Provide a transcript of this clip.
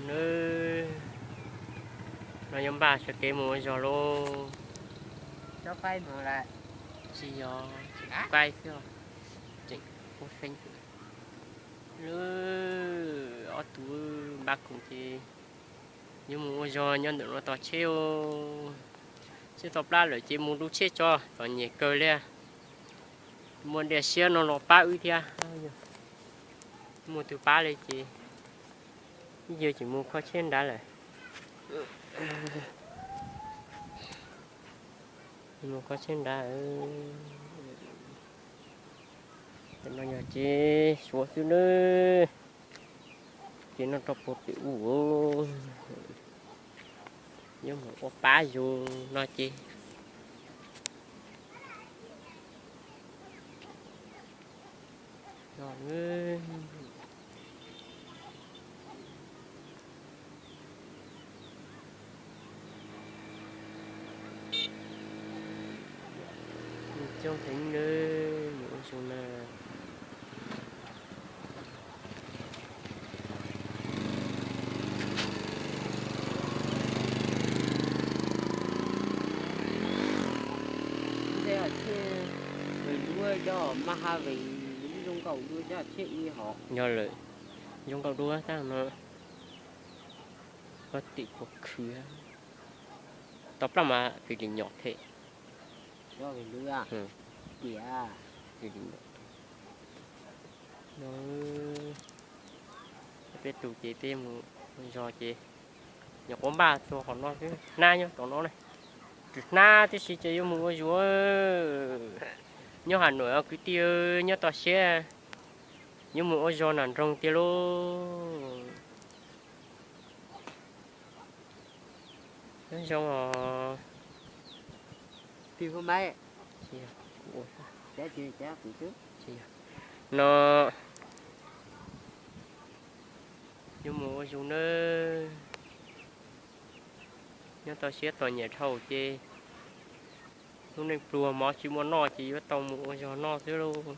Nws, no yuav npaj sawv kev mus ua zog lauj. Tsis yog, tseem qaij xwb, tseem ua feeb xwb. Lawv ob tug npaj khoom ces yuav mus ua zog nyob ntawm no tos tsheb os. Tsheb tau plab lawm ces mus du tsheb tso, txom nyem kawg li. Muaj diav siab no los pab wb thiab. Muaj tus pab li ces wb yawg tseem mus kho tsheb nrad lawm. Mus kho tsheb nrad. Tam no yog tsev Suav xwb nawb. Ces noj rau puag pem ub, yuav mus ua pab yus no ces no. Coob heev nawb, mus ua zog na. Yog lawm, zoo nkauj dua tab no. Koj tim puas khwv, tau plab mas ris lis nyom thiab. Peb tus ces peb mus zog ces nyuam qhuav npaj txog qhov no xwb, hnab nyob tom no na. Tsis hnab tib si ces yuav mus ua zog. Nyob Has Nuam kwv tij nyob toj siab, yuav mus ua zog nram nroog tiag lauj. Nyob zoo os. No yuav mus ua zog nawb. Nyob toj siab txom nyem dhau ces lub neej pluag mov tsis muaj noj ces yuav tau mus ua zog noj xwb lauj.